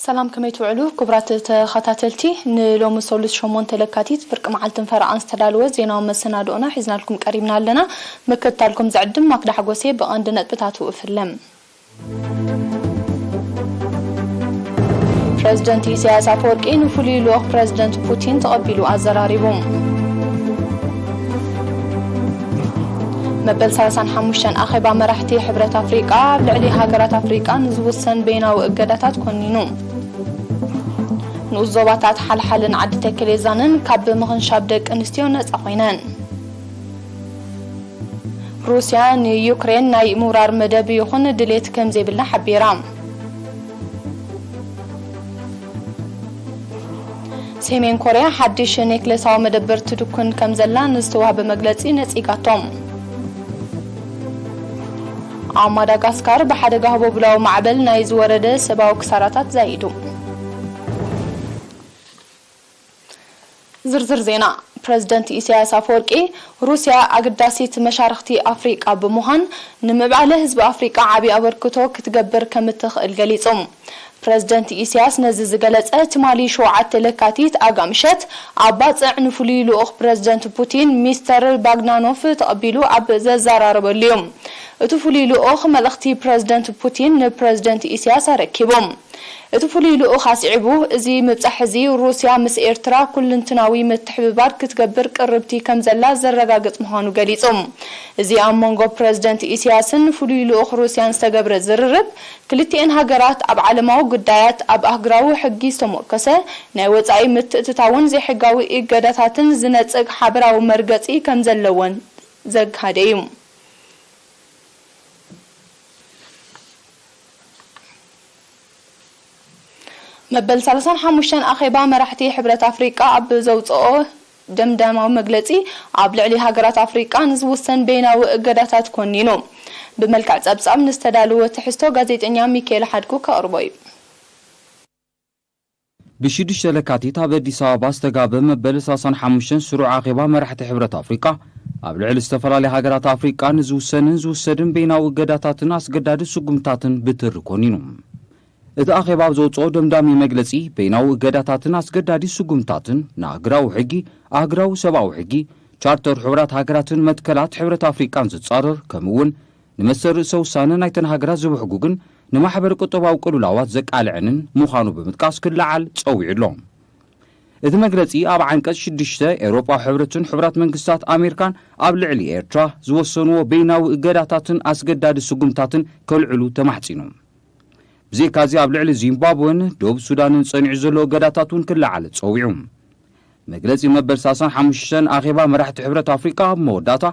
ሰላም፣ ከመይ ትውዕሉ ክቡራት ተኸታተልቲ? ንሎሚ ሰሉስ ሸሞንተ ለካቲት ፍርቂ መዓልትን ፈረቓን ዝተዳለወ ዜናዊ መሰናድኦና ሒዝናልኩም ቀሪብና ኣለና። ምክትታልኩም ዝዕድም ማክዳ ሓጎሴ። ብቐንዲ ነጥብታቱ እፍለም። ፕረዚደንት ኢሳያስ ኣፈወርቂ ንፍሉይ ልኡኽ ፕረዚደንት ፑቲን ተቐቢሉ ኣዘራሪቡ። መበል ሰላሳን ሓሙሽተን ኣኼባ መራሕቲ ሕብረት ኣፍሪቃ ኣብ ልዕሊ ሃገራት ኣፍሪቃ ንዝውሰን በይናዊ እገዳታት ኮኒኑ። ንኡስ ዞባታት ሓልሓልን ዓዲ ተከሌዛንን ካብ ምኽንሻብ ደቂ ኣንስትዮ ነጻ ኮይነን። ሩስያ ንዩክሬን ናይ ምውራር መደብ ይኹን ድሌት ከም ዘይብላ ሓቢራ። ሰሜን ኮርያ ሓድሽ ኔክለሳዊ መደበር ትድኩን ከም ዘላ ንዝተዋህበ መግለጺ ነጺጋቶም። ኣብ ማዳጋስካር ብሓደጋ ህቦብላዊ ማዕበል ናይ ዝወረደ ሰብኣዊ ክሳራታት ዛይዱ። ዝርዝር ዜና። ፕረዚደንት ኢሳያስ ኣፈወርቂ፣ ሩስያ ኣገዳሲት መሻርኽቲ ኣፍሪቃ ብምዃን ንምዕባለ ህዝቢ ኣፍሪቃ ዓቢ ኣበርክቶ ክትገብር ከም እትኽእል ገሊጹ። ፕረዚደንት ኢሳያስ ነዚ ዝገለጸ ትማሊ ሸውዓተ ለካቲት ኣጋ ምሸት ኣብ ባጽዕ ንፍሉይ ልኡኽ ፕረዚደንት ፑቲን ሚስተር ባግዳኖፍ ተቐቢሉ ኣብ ዘዘራረበሉ እዩ። እቲ ፍሉይ ልኡኽ መልእኽቲ ፕረዚደንት ፑቲን ንፕረዚደንት ኢሳያስ ኣረኪቡ። እቲ ፍሉይ ልኡኽ ኣስዒቡ፣ እዚ ምብጻሕ እዚ ሩስያ ምስ ኤርትራ ኩልንትናዊ ምትሕብባር ክትገብር ቅርብቲ ከም ዘላ ዘረጋግጽ ምዃኑ ገሊጹ። እዚ ኣብ መንጎ ፕረዚደንት ኢሳያስን ፍሉይ ልኡኽ ሩስያን ዝተገብረ ዝርርብ፣ ክልቲኤን ሃገራት ኣብ ዓለማዊ ጉዳያት፣ ኣብ ኣህጉራዊ ሕጊ ዝተሞርከሰ ናይ ወጻኢ ምትእትታውን ዘይሕጋዊ እገዳታትን ዝነጽግ ሓበራዊ መርገጺ ከም ዘለወን ዘግሃደ እዩ። መበል ሰላሳን ሓሙሽተን ኣኼባ መራሕቲ ሕብረት ኣፍሪቃ ኣብ ዘውጽኦ ደምዳማዊ መግለጺ፣ ኣብ ልዕሊ ሃገራት ኣፍሪቃ ንዝውሰን በይናዊ እገዳታት ኮኒኑ። ብመልክዕ ጸብጻብ ንዝተዳለወ ትሕዝቶ ጋዜጠኛ ሚካኤል ሓድጉ ከቕርቦ እዩ። ብሽዱሽተ ለካቲት ኣብ ኣዲስ ኣበባ ዝተጋበ መበል ሰላሳን ሓሙሽተን ስሩዕ ኣኼባ መራሕቲ ሕብረት ኣፍሪቃ፣ ኣብ ልዕሊ ዝተፈላለያ ሃገራት ኣፍሪቃ ንዝውሰንን ዝውሰድን በይናዊ እገዳታትን ኣስገዳዲ ስጉምታትን ብትሪ ኮኒኑ። እቲ ኣኼባ ኣብ ዘውጽኦ ደምዳሚ መግለጺ፣ በይናዊ እገዳታትን ኣስገዳዲ ስጉምታትን ንኣህጉራዊ ሕጊ፣ ኣህጉራዊ ሰብኣዊ ሕጊ፣ ቻርተር ሕቡራት ሃገራትን መትከላት ሕብረት ኣፍሪቃን ዝጻረር፣ ከምኡ እውን ንመሰል ርእሰ ውሳነ ናይተን ሃገራት ዝብሕጉግን ንማሕበር ቁጠባዊ ቅልውላዋት ዘቃልዐንን ምዃኑ ብምጥቃስ ክለዓል ጸዊዑ ኣሎ። እቲ መግለጺ ኣብ ዓንቀጽ ሽዱሽተ፣ ኤውሮጳዊ ሕብረትን ሕቡራት መንግስታት ኣሜሪካን ኣብ ልዕሊ ኤርትራ ዝወሰንዎ በይናዊ እገዳታትን ኣስገዳዲ ስጉምታትን ከልዕሉ ተማሕጺኑ። ብዘይካዚ ኣብ ልዕሊ ዚምባብወን ደቡብ ሱዳንን ጸኒዑ ዘሎ እገዳታት እውን ክለዓል ጸዊዑ። መግለጺ መበል ሰላሳን ሓሙሽተን ኣኼባ መራሕቲ ሕብረት ኣፍሪቃ ኣብ መወዳእታ፣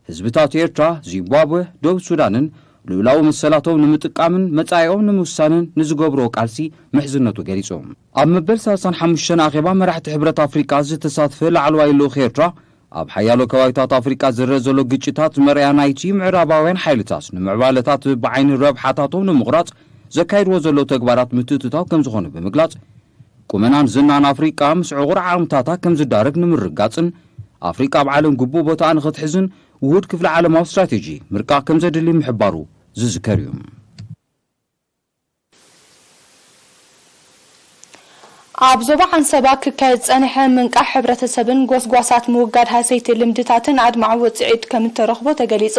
ህዝብታት ኤርትራ፣ ዚምባብወ፣ ደቡብ ሱዳንን ልኡላዊ መሰላቶም ንምጥቃምን መጻኢኦም ንምውሳንን ንዝገብርዎ ቃልሲ ምሕዝነቱ ገሊጹ። ኣብ መበል ሰላሳን ሓሙሽተን ኣኼባ መራሕቲ ሕብረት ኣፍሪቃ ዝተሳትፈ ላዕለዋይ ልኡኽ ኤርትራ፣ ኣብ ሓያሎ ከባቢታት ኣፍሪቃ ዝረአ ዘሎ ግጭታት መርኣያ ናይቲ ምዕራባውያን ሓይልታት ንምዕባለታት ብዓይኒ ረብሓታቶም ንምቑራጽ ዘካይድዎ ዘለዉ ተግባራት ምትእትታው ከም ዝኾነ ብምግላጽ፣ ቁመናን ዝናን ኣፍሪቃ ምስ ዕቑር ዓቕምታታ ከም ዝዳረግ ንምርግጋጽን ኣፍሪቃ ኣብ ዓለም ግቡእ ቦታኣ ንኽትሕዝን ውሁድ ክፍለ ዓለማዊ ስትራቴጂ ምርቃቕ ከም ዘድሊ ምሕባሩ ዝዝከር እዩ። ኣብ ዞባ ዓንሰባ ክካየድ ዝጸንሐ ምንቃሕ ሕብረተሰብን ጎስጓሳት ምውጋድ ሃሰይቲ ልምድታትን ኣድማዒ ውጽኢት ከም እተረኽቦ ተገሊጹ።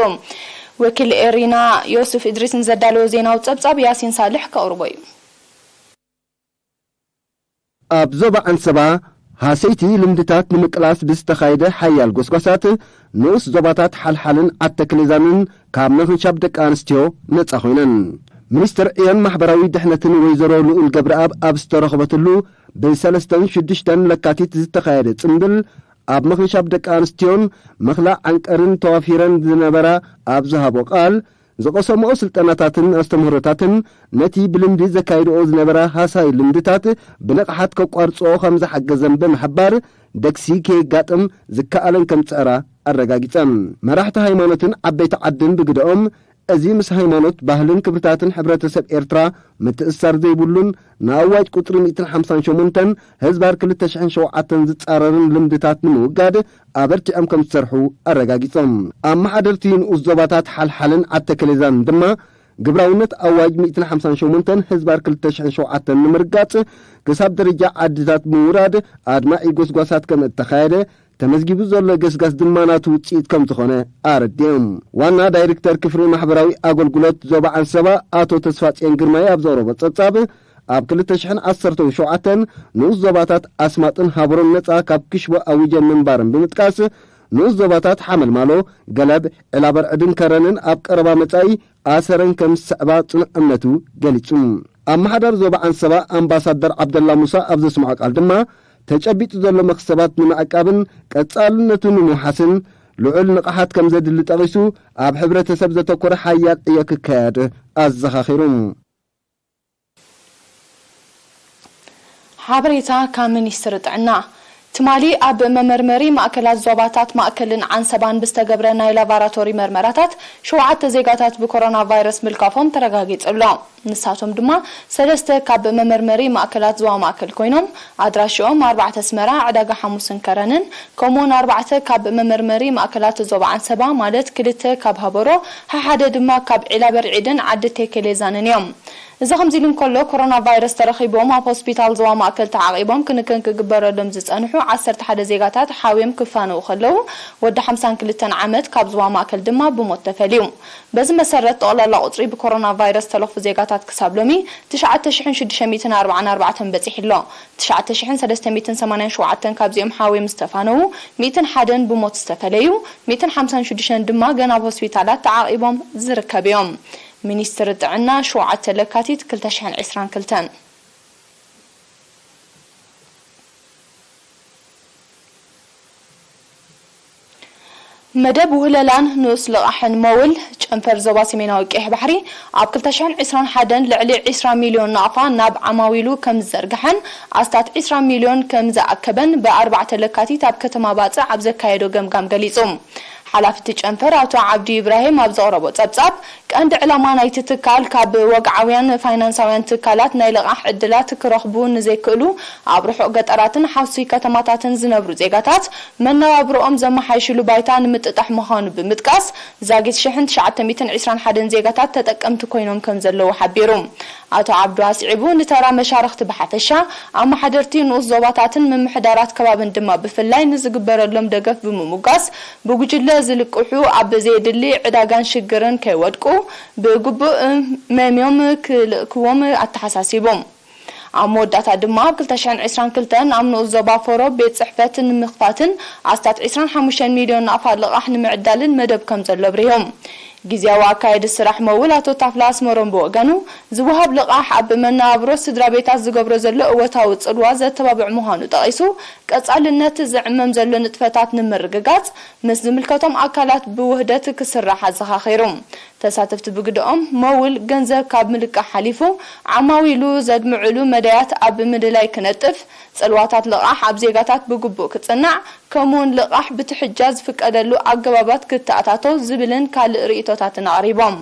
ወኪል ኤሪና ዮሱፍ እድሪስ ንዘዳለዎ ዜናዊ ጸብጻብ ያሲን ሳልሕ ከቕርቦ እዩ። ኣብ ዞባ ዓንሰባ ሃሰይቲ ልምድታት ንምቅላስ ብዝተኻየደ ሓያል ጎስጓሳት፣ ንኡስ ዞባታት ሓልሓልን ዓተክሌዛንን ካብ ምኽንሻብ ደቂ ኣንስትዮ ነጻ ኮይነን። ሚኒስትር ዕዮን ማሕበራዊ ድሕነትን ወይዘሮ ልኡል ገብረኣብ ኣብ ዝተረኽበትሉ፣ ብሰለስተን ሽዱሽተን ለካቲት ዝተኻየደ ጽምብል፣ ኣብ ምኽንሻብ ደቂ ኣንስትዮን ምኽላእ ዓንቀርን ተዋፊረን ዝነበራ ኣብ ዝሃቦ ቃል፣ ዝቐሰምኦ ስልጠናታትን ኣስተምህሮታትን ነቲ ብልምዲ ዘካይድኦ ዝነበራ ሃሳይ ልምድታት ብንቕሓት ከቋርጽኦ ከም ዝሓገዘን ብምሕባር፣ ደግሲ ከየጋጥም ዝከኣለን ከም ዝጸራ ኣረጋጊጸን። መራሕቲ ሃይማኖትን ዓበይቲ ዓድን ብግደኦም፣ እዚ ምስ ሃይማኖት፣ ባህልን ክብርታትን ሕብረተሰብ ኤርትራ ምትእስሳር ዘይብሉን ንኣዋጅ ቁጽሪ ሚእትን ሓምሳን ሸሞንተን ህዝባር ክልተ ሽሕን ሸውዓተን ዝጻረርን ልምድታት ንምውጋድ ኣበርቲዖም ከም ዝሰርሑ ኣረጋጊጾም። ኣመሓደርቲ ንኡስ ዞባታት ሓልሓልን ዓተከሌዛን ድማ ግብራውነት ኣዋጅ ሚእትን ሓምሳን ሸሞንተን ህዝባር ክልተ ሽሕን ሸውዓተን ንምርጋጽ ክሳብ ደረጃ ዓድታት ብምውራድ ኣድማዒ ጎስጓሳት ከም እተኻየደ፣ ተመዝጊቡ ዘሎ ገስጋስ ድማ ናቱ ውጽኢት ከም ዝኾነ ኣረዲኦም። ዋና ዳይሬክተር ክፍሊ ማሕበራዊ ኣገልግሎት ዞባ ዓንሰባ ኣቶ ተስፋጽዮን ግርማይ ኣብ ዘቕረቦ ጸብጻብ፣ ኣብ ክልተ ሽሕን ዓሰርተን ሸውዓተን ንኡስ ዞባታት ኣስማጥን ሃበሮን ነጻ ካብ ክሽቦ ኣዊጀን ምንባረን ብምጥቃስ፣ ንኡስ ዞባታት ሓመልማሎ፣ ገለብ፣ ዕላበርዕድን ከረንን ኣብ ቀረባ መጻኢ ኣሰረን ከም ዝስዕባ ጽኑዕ እምነቱ ገሊጹ። ኣመሓዳሪ ዞባ ዓንሰባ ኣምባሳደር ዓብደላ ሙሳ ኣብ ዘስምዖ ቃል ድማ፣ ተጨቢጡ ዘሎ መኽሰባት ንምዕቃብን ቀጻልነቱ ንምውሓስን ልዑል ንቕሓት ከም ዘድሊ ጠቒሱ፣ ኣብ ሕብረተሰብ ዘተኮረ ሓያል ዕዮ ክካየድ ኣዘኻኺሩ። ሓበሬታ ካብ ሚኒስትሪ ጥዕና። ትማሊ ኣብ መመርመሪ ማእከላት ዞባታት ማእከልን ዓንሰባን ብዝተገብረ ናይ ላቫራቶሪ መርመራታት፣ ሸውዓተ ዜጋታት ብኮሮና ቫይረስ ምልካፎም ተረጋጊጹ ኣሎ። ንሳቶም ድማ ሰለስተ ካብ መመርመሪ ማእከላት ዞባ ማእከል ኮይኖም፣ ኣድራሽኦም ኣርባዕተ ኣስመራ፣ ዕዳጋ ሓሙስን ከረንን፣ ከምኡውን ኣርባዕተ ካብ መመርመሪ ማእከላት ዞባ ዓንሰባ፣ ማለት ክልተ ካብ ሃበሮ፣ ሓሓደ ድማ ካብ ዒላበርዒድን ዓዲ ቴኬሌዛንን እዮም። እዚ ከምዚ ኢሉ እንከሎ፣ ኮሮና ቫይረስ ተረኺቦም ኣብ ሆስፒታል ዞባ ማእከል ተዓቒቦም ክንክን ክግበረሎም ዝጸንሑ ዓሰርተ ሓደ ዜጋታት ሓውዮም ክፋነዉ ከለዉ፣ ወዲ ሓምሳን ክልተን ዓመት ካብ ዞባ ማእከል ድማ ብሞት ተፈልዩ። በዚ መሰረት፣ ጠቕላላ ቁጽሪ ብኮሮና ቫይረስ ዝተለኽፉ ዜጋታት ክሳብ ሎሚ ትሽዓተ ሽሕን ሽዱሽተ ሚእትን ኣርባዓን ኣርባዕተን በጺሑ ኣሎ። ትሽዓተ ሽሕን ሰለስተ ሚእትን ሰማንያን ሸውዓተን ካብዚኦም ሓውዮም ዝተፋነዉ፣ ሚእትን ሓደን ብሞት ዝተፈለዩ፣ ሚእትን ሓምሳን ሽዱሽተን ድማ ገና ኣብ ሆስፒታላት ተዓቒቦም ዝርከቡ እዮም። ሚኒስትሪ ጥዕና፣ ሸውዓተ ለካቲት ክልተ ሽሕን ዕስራን ክልተን። መደብ ውህለላን ንኡስ ልቓሕን መውል ጨንፈር ዞባ ሰሜናዊ ቀይሕ ባሕሪ ኣብ ክልተ ሽሕን ዕስራን ሓደን ልዕሊ ዕስራ ሚልዮን ናቕፋ ናብ ዓማዊሉ ከም ዝዘርግሐን ኣስታት ዕስራ ሚልዮን ከም ዝኣከበን ብኣርባዕተ ለካቲት ኣብ ከተማ ባጽዕ ኣብ ዘካየዶ ገምጋም ገሊጹ። ሓላፊ እቲ ጨንፈር ኣቶ ዓብዱ ኢብራሂም ኣብ ዘቕረቦ ጸብጻብ፣ ቀንዲ ዕላማ ናይቲ ትካል ካብ ወግዓውያን ፋይናንሳውያን ትካላት ናይ ልቓሕ ዕድላት ክረኽቡ ንዘይክእሉ ኣብ ርሑቕ ገጠራትን ሓውሲ ከተማታትን ዝነብሩ ዜጋታት መነባብሮኦም ዘመሓይሽሉ ባይታ ንምጥጣሕ ምዃኑ ብምጥቃስ፣ ዛጊት ሽሕን ትሽዓተ ሚእትን ዕስራን ሓደን ዜጋታት ተጠቀምቲ ኮይኖም ከም ዘለዉ ሓቢሩ። ኣቶ ዓብዱ ኣስዒቡ፣ ንተራ መሻርኽቲ ብሓፈሻ፣ ኣመሓደርቲ ንኡስ ዞባታትን ምምሕዳራት ከባብን ድማ ብፍላይ ንዝግበረሎም ደገፍ ብምሙጋስ፣ ብጉጅለ ዝልቅሑ ኣብ ዘየድሊ ዕዳጋን ሽግርን ከይወድቁ ብግቡእ መምዮም ክልእክዎም ኣተሓሳሲቡ። ኣብ መወዳእታ ድማ ኣብ ክልተ ሽሕን ዕስራን ክልተን ኣብ ንኡስ ዞባ ፎሮ ቤት ጽሕፈት ንምኽፋትን ኣስታት ዕስራን ሓሙሽተን ሚልዮን ናቕፋ ልቓሕ ንምዕዳልን መደብ ከም ዘሎ ኣብሪሁ። ግዝያዊ ኣካየዲ ስራሕ መውል ኣቶ ታፍላ ኣስመሮም ብወገኑ፣ ዝወሃብ ልቓሕ ኣብ መነባብሮ ስድራ ቤታት ዝገብሮ ዘሎ እወታዊ ጽልዋ ዘተባብዕ ምዃኑ ጠቒሱ፣ ቀጻልነት ዝዕመም ዘሎ ንጥፈታት ንምርግጋጽ ምስ ዝምልከቶም ኣካላት ብውህደት ክስራሕ ኣዘኻኺሩ። ተሳተፍቲ ብግደኦም፣ መውል ገንዘብ ካብ ምልቃሕ ሓሊፉ ዓማዊሉ ዘድምዕሉ መዳያት ኣብ ምልላይ ክነጥፍ፣ ጽልዋታት ልቓሕ ኣብ ዜጋታት ብግቡእ ክጽናዕ፣ ከምኡውን ልቓሕ ብትሕጃ ዝፍቀደሉ ኣገባባት ክተኣታቶ ዝብልን ካልእ ርእይቶታትን ኣቕሪቦም።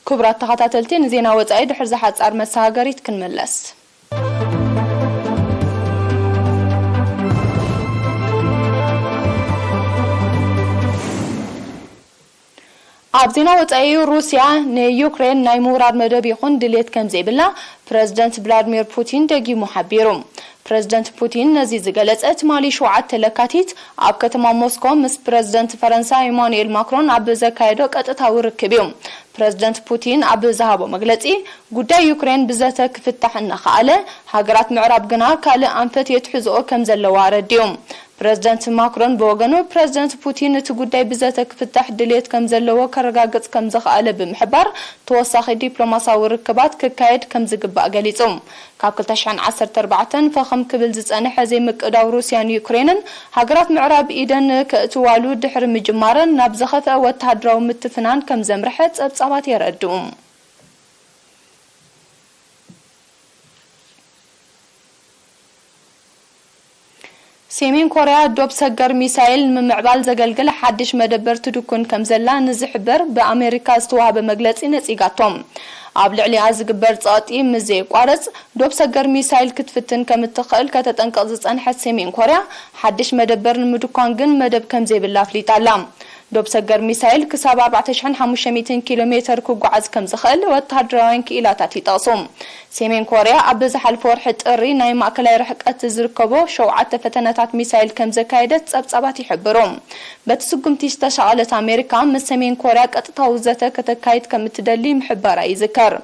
ክቡራት ተኸታተልቲ፣ ንዜና ወጻኢ ድሕሪ ዝሓጻር መሰጋገሪት ክንምለስ። ኣብ ዜና ወጻኢ፣ ሩስያ ንዩክሬን ናይ ምውራር መደብ ይኹን ድልየት ከም ዘይብላ ፕረዚደንት ቭላድሚር ፑቲን ደጊሙ ሓቢሩ። ፕረዚደንት ፑቲን ነዚ ዝገለጸ ትማሊ ሸውዓተ ለካቲት ኣብ ከተማ ሞስኮ ምስ ፕረዚደንት ፈረንሳ ኢማኑኤል ማክሮን ኣብ ዘካየዶ ቀጥታዊ ርክብ እዩ። ፕረዚደንት ፑቲን ኣብ ዝሃቦ መግለጺ፣ ጉዳይ ዩክሬን ብዘተ ክፍታሕ እናኸኣለ፣ ሃገራት ምዕራብ ግና ካልእ ኣንፈት የትሕዝኦ ከም ዘለዋ ኣረዲኡ። ፕረዚደንት ማክሮን ብወገኑ፣ ፕረዚደንት ፑቲን እቲ ጉዳይ ብዘተ ክፍታሕ ድልየት ከም ዘለዎ ከረጋግጽ ከም ዝኸኣለ ብምሕባር፣ ተወሳኺ ዲፕሎማሳዊ ርክባት ክካየድ ከም ዝግባእ ገሊጹ። ካብ ክልተ ሽሕን ዓሰርተ ኣርባዕተን ፈኸም ክብል ዝጸንሐ ዘይምቅዳው ሩስያን ዩክሬንን፣ ሃገራት ምዕራብ ኢደን ከእትዋሉ ድሕሪ ምጅማረን፣ ናብ ዝኸፍአ ወተሃደራዊ ምትፍናን ከም ዘምርሐ ጸብጻባት የረድኡ። ሰሜን ኮርያ ዶብ ሰገር ሚሳይል ንምምዕባል ዘገልግል ሓድሽ መደበር ትድኩን ከም ዘላ ንዝሕበር ብኣሜሪካ ዝተዋህበ መግለጺ ነጺጋቶም። ኣብ ልዕሊኣ ዝግበር ጸቕጢ ምስ ዘየቋርጽ፣ ዶብ ሰገር ሚሳይል ክትፍትን ከም እትኽእል ከተጠንቅቕ ዝጸንሐት ሰሜን ኮርያ፣ ሓድሽ መደበር ንምድኳን ግን መደብ ከም ዘይብላ ኣፍሊጣ ኣላ። ዶብ ሰገር ሚሳይል ክሳብ ኣርባዕተ ሽሕን ሓሙሽተ ሚእትን ኪሎ ሜተር ክጓዓዝ ከም ዝኽእል ወተሃደራውያን ክኢላታት ይጠቕሱ። ሰሜን ኮርያ ኣብ ዝሓለፈ ወርሒ ጥሪ ናይ ማእከላይ ርሕቀት ዝርከቦ ሸውዓተ ፈተነታት ሚሳይል ከም ዘካየደት ጸብጻባት ይሕብሩ። በቲ ስጉምቲ ዝተሻቐለት ኣሜሪካ፣ ምስ ሰሜን ኮርያ ቀጥታዊ ዘተ ከተካይድ ከም እትደሊ ምሕባራ ይዝከር።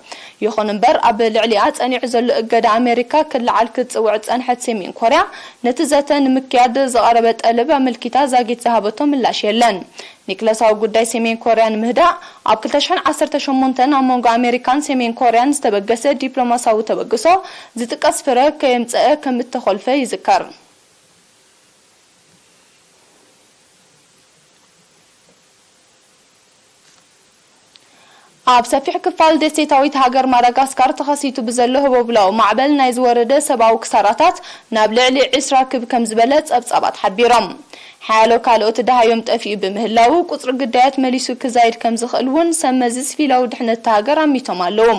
ይኹን እምበር፣ ኣብ ልዕሊኣ ጸኒዑ ዘሎ እገዳ ኣሜሪካ ክለዓል ክትጽውዕ ዝጸንሐት ሰሜን ኮርያ፣ ነቲ ዘተ ንምክያድ ዝቐረበ ጠለብ ኣመልኪታ ዛጊት ዝሃበቶ ምላሽ የለን። ኒክለሳዊ ጉዳይ ሰሜን ኮርያ ንምህዳእ፣ ኣብ ክልተ ሽሕን ዓሰርተ ሸሞንተን ኣብ መንጎ ኣሜሪካን ሰሜን ኮርያን ዝተበገሰ ዲፕሎማሲያዊ ተበግሶ ዝጥቀስ ፍረ ከየምጸአ ከም እተኾልፈ ይዝከር። ኣብ ሰፊሕ ክፋል ደሴታዊት ሃገር ማዳጋስካር ተኸሲቱ ብዘሎ ህቦብላዊ ማዕበል ናይ ዝወረደ ሰብኣዊ ክሳራታት ናብ ልዕሊ ዕስራ ክብ ከም ዝበለ ጸብጻባት ሓቢሮም። ሓያሎ ካልኦት ደሃዮም ጠፊኡ ብምህላዉ፣ ቁጽሪ ግዳያት መሊሱ ክዛይድ ከም ዝኽእል እውን ሰብ መዚ ሲቪላዊ ድሕነት እታ ሃገር ኣሚቶም ኣለዉ።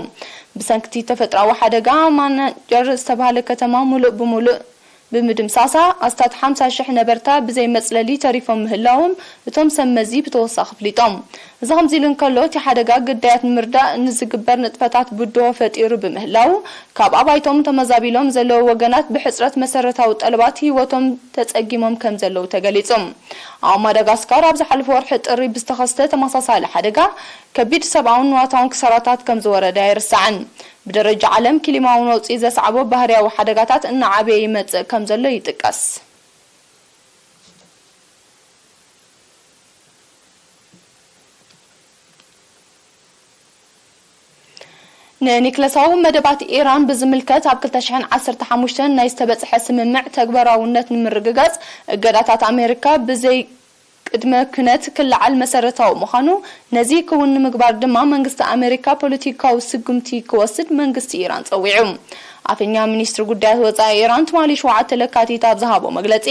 ብሰንክቲ ተፈጥሮኣዊ ሓደጋ፣ ማናጀር ዝተባህለ ከተማ ሙሉእ ብሙሉእ ብምድምሳሳ፣ ኣስታት ሓምሳ ሽሕ ነበርታ ብዘይ መጽለሊ ተሪፎም ምህላዎም እቶም ሰብ መዚ ብተወሳኺ ኣፍሊጦም። እዚ ከምዚ ኢሉ እንከሎ፣ እቲ ሓደጋ ግዳያት ንምርዳእ ንዝግበር ንጥፈታት ብድሆ ፈጢሩ ብምህላዉ፣ ካብ ኣባይቶም ተመዛቢሎም ዘለዉ ወገናት ብሕጽረት መሰረታዊ ጠለባት ህይወቶም ተጸጊሞም ከም ዘለዉ ተገሊጹ። ኣብ ማዳጋስካር ኣብ ዝሓለፈ ወርሒ ጥሪ ብዝተኸስተ ተመሳሳሊ ሓደጋ፣ ከቢድ ሰብኣውን ንዋታውን ክሳራታት ከም ዝወረደ ኣይርሳዕን። ብደረጃ ዓለም፣ ክሊማዊ ነውጺ ዘስዓቦ ባህርያዊ ሓደጋታት እናዓበየ ይመጽእ ከም ዘሎ ይጥቀስ። ንኒክለሳዊ መደባት ኢራን ብዝምልከት፣ ኣብ ክልተ ሽሕን ዓሰርተ ሓሙሽተን ናይ ዝተበጽሐ ስምምዕ ተግባራውነት ንምርግጋጽ፣ እገዳታት ኣሜሪካ ብዘይ ቅድመ ኩነት ክለዓል መሰረታዊ ምዃኑ፣ ነዚ ክውን ንምግባር ድማ መንግስቲ ኣሜሪካ ፖለቲካዊ ስጉምቲ ክወስድ መንግስቲ ኢራን ጸዊዑ። ኣፈኛ ሚኒስትሪ ጉዳያት ወጻኢ ኢራን ትማሊ ሸውዓተ ለካቲት ኣብ ዝሃቦ መግለጺ፣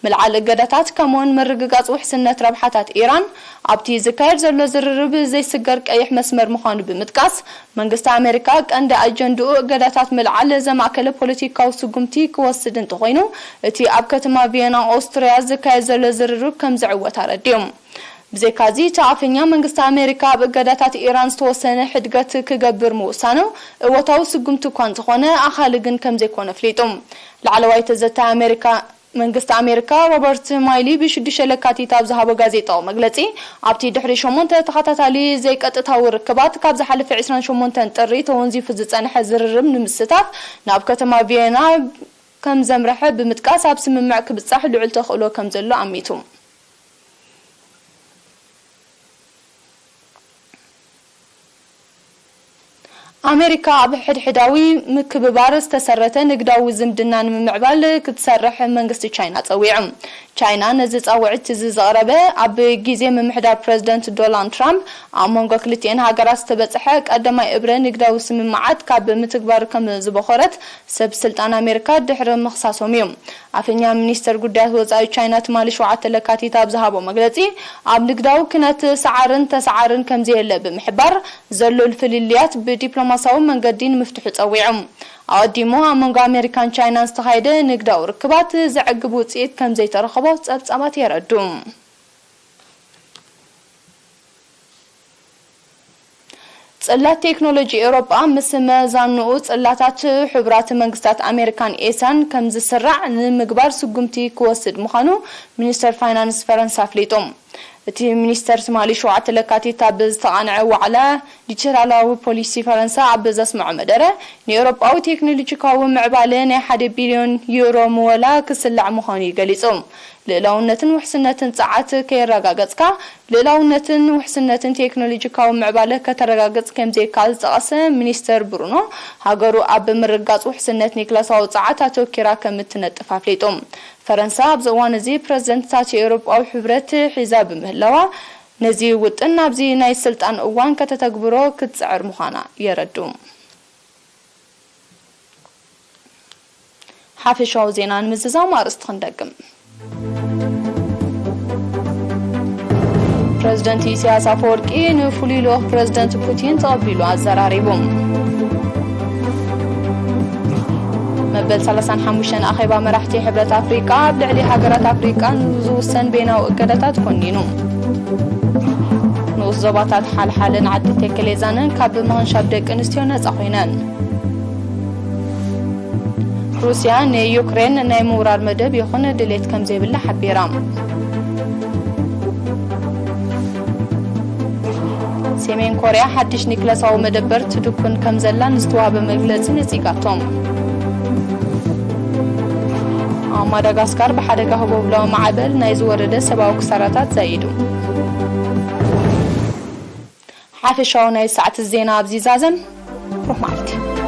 ምልዓል እገዳታት ከምኡውን ምርግጋጽ ውሕስነት ረብሓታት ኢራን ኣብቲ ዝካየድ ዘሎ ዝርርብ ዘይስገር ቀይሕ መስመር ምዃኑ ብምጥቃስ፣ መንግስቲ ኣሜሪካ ቀንዲ ኣጀንድኡ እገዳታት ምልዓል ዘማእከለ ፖለቲካዊ ስጉምቲ ክወስድ እንተኾይኑ፣ እቲ ኣብ ከተማ ቪየና ኦስትርያ ዝካየድ ዘሎ ዝርርብ ከም ዝዕወት ኣረዲኡ። ብዘይካዚ፣ እቲ ኣፈኛ መንግስቲ ኣሜሪካ ኣብ እገዳታት ኢራን ዝተወሰነ ሕድገት ክገብር ምውሳኑ እወታዊ ስጉምቲ እኳ እንተኾነ፣ ኣኻሊ ግን ከም ዘይኮነ ኣፍሊጡ። ላዕለዋይ ተዘታይ ኣሜሪካ መንግስቲ ኣሜሪካ ሮበርት ማይሊ ብሽዱሽተ ለካቲት ኣብ ዝሃቦ ጋዜጣዊ መግለጺ፣ ኣብቲ ድሕሪ ሸሞንተ ተኸታታሊ ዘይቀጥታዊ ርክባት ካብ ዝሓለፈ ዕስራን ሸሞንተን ጥሪ ተወንዚፉ ዝጸንሐ ዝርርብ ንምስታፍ ናብ ከተማ ቪየና ከም ዘምረሐ ብምጥቃስ፣ ኣብ ስምምዕ ክብጻሕ ልዑል ተኽእሎ ከም ዘሎ ኣሚቱ። ኣሜሪካ ኣብ ሕድሕዳዊ ምክብባር ዝተሰረተ ንግዳዊ ዝምድና ንምምዕባል ክትሰርሕ መንግስቲ ቻይና ጸዊዑ። ቻይና ነዚ ጻውዒት እዚ ዘቕረበ፣ ኣብ ግዜ ምምሕዳር ፕረዚደንት ዶናልድ ትራምፕ ኣብ መንጎ ክልቲኤን ሃገራት ዝተበጽሐ ቀዳማይ እብረ ንግዳዊ ስምምዓት ካብ ምትግባር ከም ዝበኾረት ሰብ ስልጣን ኣሜሪካ ድሕሪ ምኽሳሶም እዩ። ኣፈኛ ሚኒስተር ጉዳያት ወጻኢ ቻይና ትማሊ ሸውዓተ ለካቲት ኣብ ዝሃቦ መግለጺ፣ ኣብ ንግዳዊ ክነት ሰዓርን ተሰዓርን ከም ዘየለ ብምሕባር፣ ዘሎ ፍልልያት ብዲፕሎማሲያዊ መንገዲ ንምፍትሑ ጸዊዑ። ኣቐዲሙ ኣብ መንጎ ኣሜሪካን ቻይናን ዝተኻየደ ንግዳዊ ርክባት ዘዕግብ ውጽኢት ከም ዘይተረኸቦ ጸብጻባት የረድኡ። ጽላት ቴክኖሎጂ ኤውሮጳ ምስ መዛንኡ ጽላታት ሕቡራት መንግስታት ኣሜሪካን ኤስያን ከም ዝስራዕ ንምግባር ስጉምቲ ክወስድ ምዃኑ ሚኒስተር ፋይናንስ ፈረንሳ ኣፍሊጡ። እቲ ሚኒስተር ትማሊ ሸውዓተ ለካቲት ኣብ ዝተቓንዐ ዋዕላ ዲጂታላዊ ፖሊሲ ፈረንሳ ኣብ ዘስምዖ መደረ፣ ንኤውሮጳዊ ቴክኖሎጂካዊ ምዕባለ ናይ ሓደ ቢልዮን ዩሮ ምወላ ክስላዕ ምዃኑ እዩ ገሊጹ። ልእላውነትን ውሕስነትን ጸዓት ከየረጋገጽካ፣ ልእላውነትን ውሕስነትን ቴክኖሎጂካዊ ምዕባለ ከተረጋግጽ ከምዘይከኣል ዝጠቐሰ ሚኒስተር ብሩኖ፣ ሃገሩ ኣብ ምርግጋጽ ውሕስነት ኒክለሳዊ ጸዓት ኣተኪራ ከም እትነጥፍ ኣፍሊጡ። ፈረንሳ ኣብዚ እዋን እዚ ፕረዚደንትታት ኤውሮጳዊ ሕብረት ሒዛ ብምህላዋ፣ ነዚ ውጥን ኣብዚ ናይ ስልጣን እዋን ከተተግብሮ ክትጽዕር ምዃና የረድኡ። ሓፈሻዊ ዜና ንምዝዛም ኣርእስቲ ክንደግም። ፕረዚደንት ኢሳያስ ኣፈወርቂ ንፍሉይ ልኡኽ ፕረዚደንት ፑቲን ተቐቢሉ ኣዘራሪቡ። መበል ሰላሳን ሓሙሽተን ኣኼባ መራሕቲ ሕብረት ኣፍሪቃ ኣብ ልዕሊ ሃገራት ኣፍሪቃ ንዝውሰን ቤናዊ እገዳታት ኮኒኑ። ንኡስ ዞባታት ሓልሓልን ዓዲ ቴክሌዛንን ካብ ምኽንሻብ ደቂ ኣንስትዮ ነጻ ኮይነን። ሩስያ ንዩክሬን ናይ ምውራር መደብ ይኹን ድሌት ከም ዘይብላ ሓቢራ። ሰሜን ኮርያ ሓድሽ ኒክለሳዊ መደበር ትድኩን ከም ዘላ ንዝተዋህበ መግለጺ ነጺጋቶም። ኣብ ማዳጋስካር ብሓደጋ ህቦብላዊ ማዕበል ናይ ዝወረደ ሰብኣዊ ክሳራታት ዛይዱ። ሓፈሻዊ ናይ ሰዓት ዜና ኣብዚ ዛዘም። ሩህ መዓልቲ።